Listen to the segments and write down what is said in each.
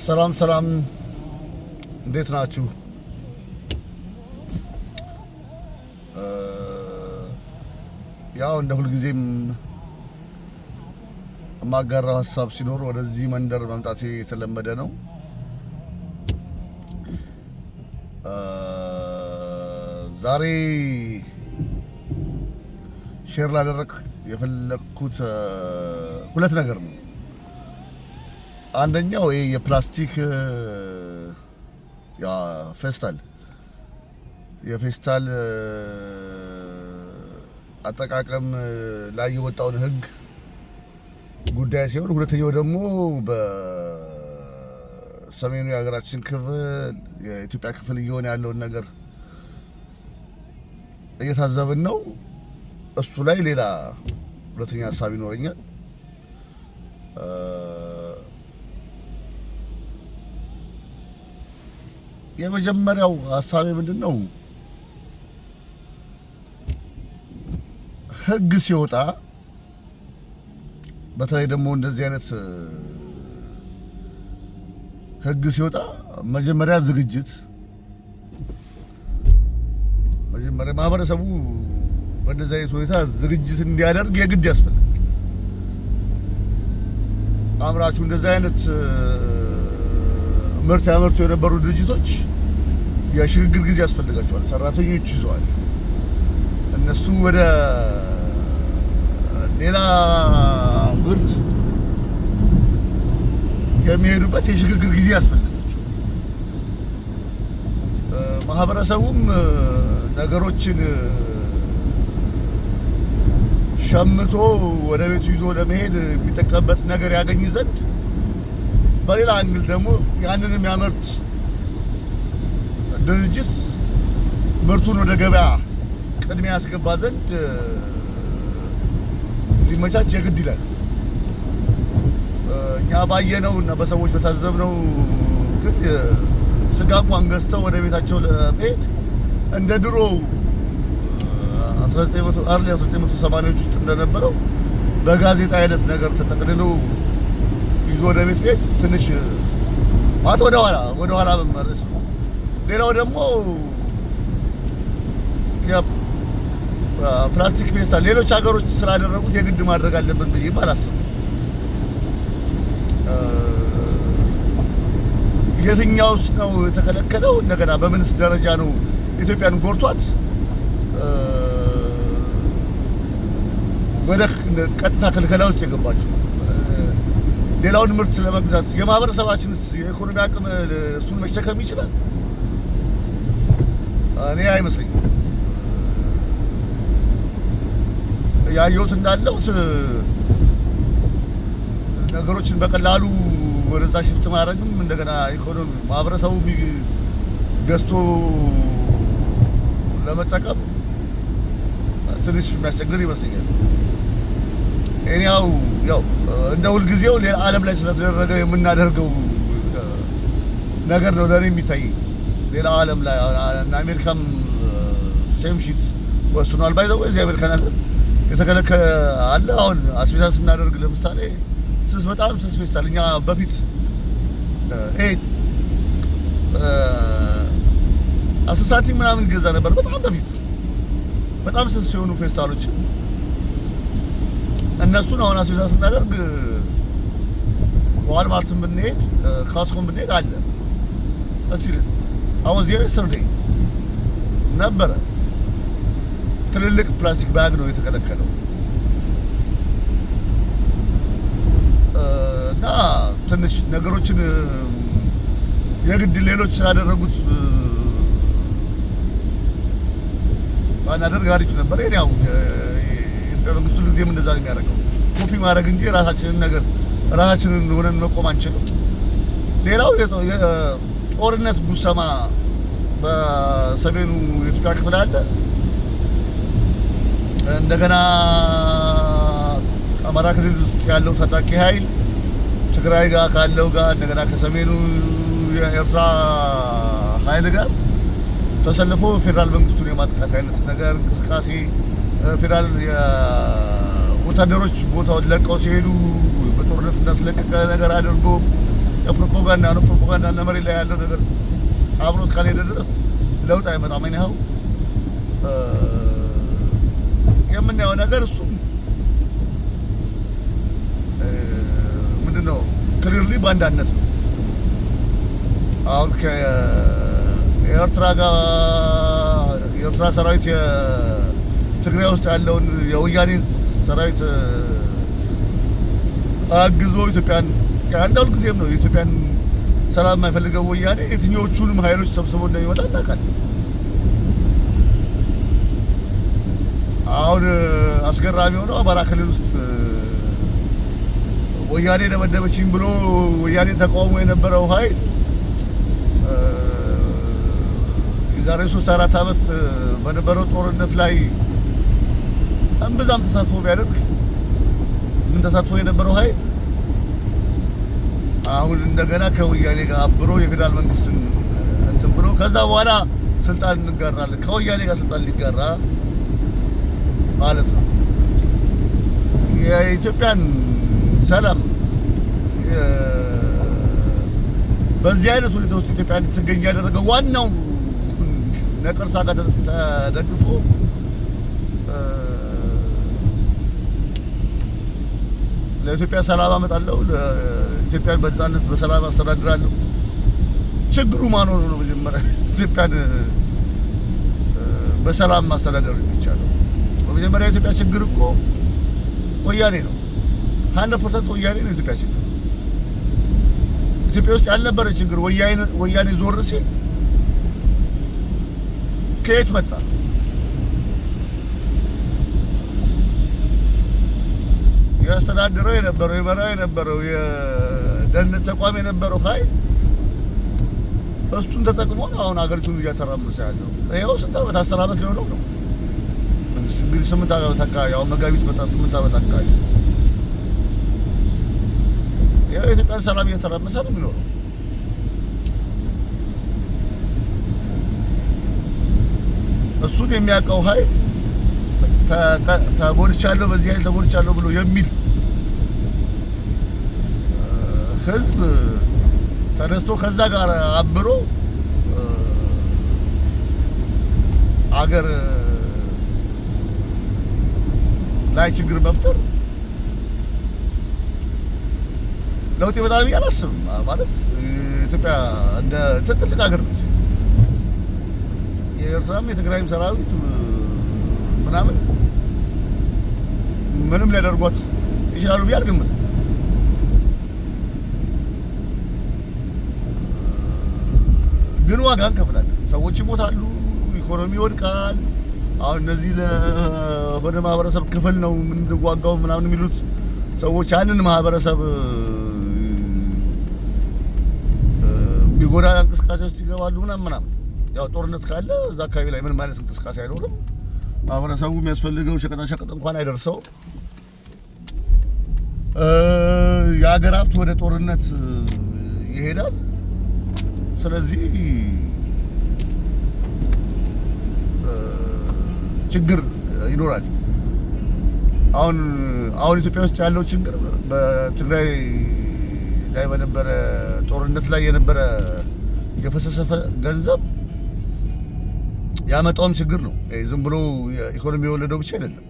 ሰላም ሰላም፣ እንዴት ናችሁ? ያው እንደ ሁልጊዜም የማጋራው ሀሳብ ሲኖር ወደዚህ መንደር መምጣቴ የተለመደ ነው። ዛሬ share ላደርግ የፈለግኩት ሁለት ነገር ነው። አንደኛው ይሄ የፕላስቲክ ያ ፌስታል የፌስታል አጠቃቀም ላይ የወጣውን ሕግ ጉዳይ ሲሆን፣ ሁለተኛው ደግሞ በሰሜኑ የሀገራችን ክፍል፣ የኢትዮጵያ ክፍል እየሆነ ያለውን ነገር እየታዘብን ነው። እሱ ላይ ሌላ ሁለተኛ ሀሳብ ይኖረኛል። የመጀመሪያው ሀሳቤ ምንድን ነው? ህግ ሲወጣ፣ በተለይ ደግሞ እንደዚህ አይነት ህግ ሲወጣ፣ መጀመሪያ ዝግጅት፣ መጀመሪያ ማህበረሰቡ በእንደዚህ አይነት ሁኔታ ዝግጅት እንዲያደርግ የግድ ያስፈልጋል። አምራቹ፣ እንደዚህ አይነት ምርት ያመርቱ የነበሩ ድርጅቶች የሽግግር ጊዜ ያስፈልጋቸዋል። ሰራተኞች ይዘዋል። እነሱ ወደ ሌላ ምርት የሚሄዱበት የሽግግር ጊዜ ያስፈልጋቸዋል። ማህበረሰቡም ነገሮችን ሸምቶ ወደ ቤቱ ይዞ ለመሄድ የሚጠቀምበት ነገር ያገኝ ዘንድ፣ በሌላ angle ደግሞ ያንን የሚያመርት ድርጅት ምርቱን ወደ ገበያ ቅድሚያ ያስገባ ዘንድ ሊመቻች የግድ ይላል። እኛ ባየነው እና በሰዎች በታዘብነው ግን ስጋ እንኳን ገዝተው ወደ ቤታቸው ለመሄድ እንደ ድሮ 1900 early 1980ዎች ውስጥ እንደነበረው በጋዜጣ አይነት ነገር ተጠቅልሎ ይዞ ወደ ቤት መሄድ ትንሽ ማለት ወደ ኋላ መመለስ ነው። ሌላው ደግሞ የፕላስቲክ ፌስታል ሌሎች ሀገሮች ስላደረጉት የግድ ማድረግ አለብን ብዬ አላስብም። የትኛውስ ነው የተከለከለው? እንደገና በምንስ ደረጃ ነው ኢትዮጵያን ጎድቷት ወደ ቀጥታ ክልከላ ውስጥ የገባችው? ሌላውን ምርት ለመግዛት የማህበረሰባችንስ የኢኮኖሚ አቅም እሱን መሸከም ይችላል? እኔ አይመስለኝም። ያየሁት እንዳለሁት ነገሮችን በቀላሉ ወደዛ shift ማድረግም እንደገና ኢኮኖሚ ማህበረሰቡ ገዝቶ ለመጠቀም ትንሽ የሚያስቸግር ይመስለኛል። እኔያው ያው እንደ ሁልጊዜው ሌላ ዓለም ላይ ስለተደረገ የምናደርገው ነገር ነው ለእኔ የሚታይ። ሌላ ዓለም ላይ አሜሪካም same shit ወስኗል። By the way፣ እዚህ አሜሪካን ሀገር የተከለከለ አለ። አሁን አስቤዛ ስናደርግ ለምሳሌ ስስ፣ በጣም ስስ ፌስታል፣ እኛ በፊት ይሄ 10 ሳንቲም ምናምን ይገዛ ነበር። በጣም በፊት በጣም ስስ የሆኑ ፌስታሎችን፣ እነሱን አሁን አስቤዛ ስናደርግ Walmart ን ብንሄድ፣ Costco ን ብንሄድ አለ። እስቲ አሁን እዚህ yesterday ነበረ። ትልልቅ plastic bag ነው የተከለከለው እና ትንሽ ነገሮችን የግድ ሌሎች ስላደረጉት ባናደርግ አሪፍ ነበር። ያው የኢትዮጵያ መንግስት ሁሉ ጊዜም እንደዛ ነው የሚያደርገው፣ ኮፒ ማድረግ እንጂ የራሳችንን ነገር ራሳችንን ሆነን መቆም አንችልም። ሌላው የጦርነት ጉሰማ በሰሜኑ የኢትዮጵያ ክፍል አለ። እንደገና አማራ ክልል ውስጥ ያለው ታጣቂ ኃይል ትግራይ ጋር ካለው ጋር፣ እንደገና ከሰሜኑ የኤርትራ ኃይል ጋር ተሰልፎ ፌዴራል መንግስቱን የማጥቃት አይነት ነገር እንቅስቃሴ፣ ፌዴራል ወታደሮች ቦታውን ለቀው ሲሄዱ በጦርነት እንዳስለቀቀ ነገር አድርጎ ፕሮፓጋንዳ ነው። ፕሮፓጋንዳና መሬት ላይ ያለው ነገር አብሮ እስካልሄደ ድረስ ለውጥ አይመጣም። ይኸው የምናየው ነገር እሱም ምንድን ነው? Clearly ባንዳነት ነው። አሁን ከኤርትራ ጋር የኤርትራ ሰራዊት የትግራይ ውስጥ ያለውን የወያኔን ሰራዊት አግዞ ኢትዮጵያን፣ አንዳንድ ጊዜም ነው፣ የኢትዮጵያን ሰላም የማይፈልገው ወያኔ የትኞቹንም ኃይሎች ሰብስቦ እንደሚመጣ እናውቃለን። አሁን አስገራሚ የሆነው አማራ ክልል ውስጥ ወያኔ ደበደበችኝ ብሎ ወያኔ ተቃውሞ የነበረው ኃይል የዛሬ 3-4 ዓመት በነበረው ጦርነት ላይ እምብዛም ተሳትፎ ቢያደርግ ምን ተሳትፎ የነበረው ኃይል አሁን እንደገና ከወያኔ ጋር አብሮ የፌዴራል መንግስትን እንትን ብሎ ከዛ በኋላ ስልጣን እንጋራለን፣ ከወያኔ ጋር ስልጣን ሊጋራ ማለት ነው። የኢትዮጵያን ሰላም በዚህ አይነት ሁኔታ ውስጥ ኢትዮጵያ እንድትገኝ ያደረገው ዋናው ነቀርሳ ጋር ተደግፎ ለኢትዮጵያ ሰላም አመጣለሁ፣ ለኢትዮጵያን በነፃነት በሰላም አስተዳድራለሁ። ችግሩ ማን ሆኖ ነው? መጀመሪያ ኢትዮጵያን በሰላም ማስተዳደር የሚቻለው? በመጀመሪያ የኢትዮጵያ ችግር እኮ ወያኔ ነው። 100% ወያኔ ነው የኢትዮጵያ ችግር። ኢትዮጵያ ውስጥ ያልነበረ ችግር ወያኔ ዞር ሲል ከየት መጣ? ያስተዳድረው የነበረው፣ የመራው የነበረው፣ የደህንነት ተቋም የነበረው ኃይል እሱን ተጠቅሞ ነው አሁን ሀገሪቱን እያተራመሰ ያለው። ይኸው ስንት ዓመት፣ 10 ዓመት ሊሆነው ነው እንግዲህ፣ 8 ዓመት አካባቢ፣ አሁን መጋቢት መጣ፣ 8 ዓመት አካባቢ ይኸው የኢትዮጵያን ሰላም እየተራመሰ ነው የሚኖረው። እሱን የሚያውቀው ኃይል ተጎድቻለሁ፣ በዚህ ኃይል ተጎድቻለሁ ብሎ የሚል ህዝብ ተነስቶ ከዛ ጋር አብሮ አገር ላይ ችግር መፍጠር ለውጥ ይመጣል ብዬ አላስብም። ማለት ኢትዮጵያ እንደ ትልቅ ሀገር ነች። የኤርትራም የትግራይም ሰራዊት ምናምን ምንም ሊያደርጓት ይችላሉ ብዬ አልገምትም። ግን ዋጋ እንከፍላለን። ሰዎች ይሞታሉ፣ ኢኮኖሚ ይወድቃል። አሁን እነዚህ ለሆነ ማህበረሰብ ክፍል ነው የምንዋጋው ምናምን የሚሉት ሰዎች ያንን ማህበረሰብ የሚጎዳ እንቅስቃሴ ውስጥ ይገባሉ ምናምን ምናምን። ያው ጦርነት ካለ እዛ አካባቢ ላይ ምንም አይነት እንቅስቃሴ አይኖርም። ማህበረሰቡ የሚያስፈልገው ሸቀጣ ሸቀጥ እንኳን አይደርሰውም። የሀገር ሀብት ወደ ጦርነት ይሄዳል። ስለዚህ ችግር ይኖራል። አሁን አሁን ኢትዮጵያ ውስጥ ያለው ችግር በትግራይ ላይ በነበረ ጦርነት ላይ የነበረ የፈሰሰ ገንዘብ ያመጣውም ችግር ነው። ዝም ብሎ ኢኮኖሚ የወለደው ብቻ አይደለም።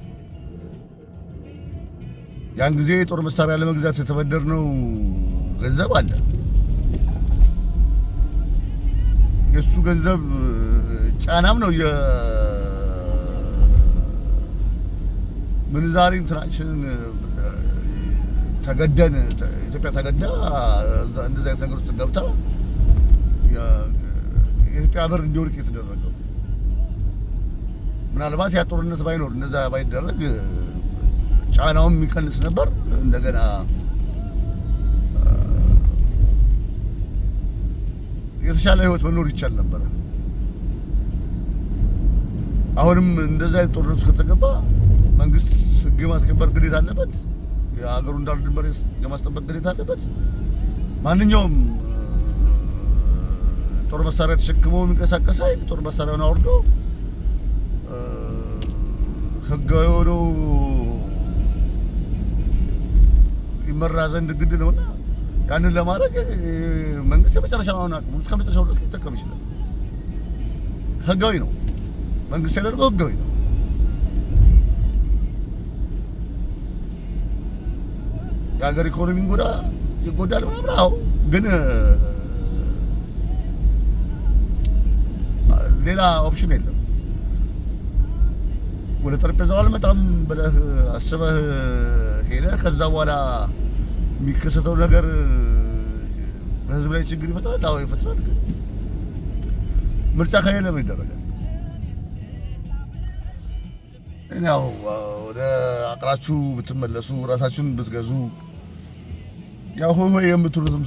ያን ጊዜ የጦር መሳሪያ ለመግዛት የተበደርነው ገንዘብ አለ። የእሱ ገንዘብ ጫናም ነው የምንዛሪ እንትናችንን ተገደን፣ ኢትዮጵያ ተገዳ እንደዚህ አይነት ነገር ውስጥ ገብታ የኢትዮጵያ ብር እንዲወድቅ የተደረገው። ምናልባት ያ ጦርነት ባይኖር፣ እንደዛ ባይደረግ ጫናውም የሚቀንስ ነበር። እንደገና የተሻለ ህይወት መኖር ይቻል ነበረ። አሁንም እንደዛ አይነት ጦርነት ውስጥ ከተገባ መንግስት ህግ የማስከበር ግዴታ አለበት። የሀገሩን ዳር ድንበር የማስጠበቅ ግዴታ አለበት። ማንኛውም ጦር መሳሪያ ተሸክሞ የሚንቀሳቀስ ኃይል ጦር መሳሪያውን አውርዶ ህጋዊ ሆኖ ይመራ ዘንድ ግድ ነውና ያንን ለማድረግ መንግስት የመጨረሻውን አቅሙን እስከ መጨረሻው ድረስ ሊጠቀም ይችላል። ህጋዊ ነው። መንግስት ያደርገው ህጋዊ ነው። የሀገር ኢኮኖሚ ይጎዳል ምናምን። አዎ፣ ግን ሌላ option የለም። ወደ ጠረጴዛው አልመጣም ብለህ አስበህ ሄደህ ከዛ በኋላ የሚከሰተው ነገር በህዝብ ላይ ችግር ይፈጥራል። አዎ ይፈጥራል። ግን ምርጫ ከሌለ ምን ይደረጋል? ያው ወደ አቅላችሁ ብትመለሱ፣ ራሳችሁን ብትገዙ፣ ያው ሆይ ሆይ የምትሉትም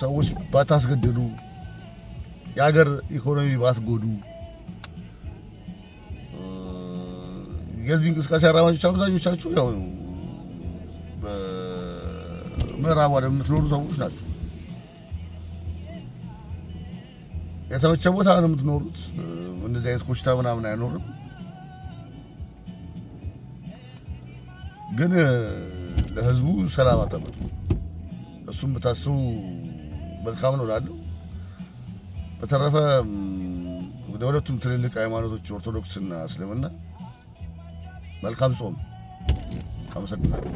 ሰዎች ባታስገድሉ፣ የሀገር ኢኮኖሚ ባትጎዱ፣ የዚህ እንቅስቃሴ አራማጆች አብዛኞቻችሁ ያው በምዕራብ ዓለም የምትኖሩ ሰዎች ናቸው። የተመቸ ቦታ ነው የምትኖሩት። እንደዚህ አይነት ኮሽታ ምናምን አይኖርም። ግን ለህዝቡ ሰላም አታመጡ። እሱም ብታስቡ መልካም ነው እላለሁ። በተረፈ ለሁለቱም ትልልቅ ሃይማኖቶች ኦርቶዶክስ እና እስልምና መልካም ጾም። አመሰግናለሁ።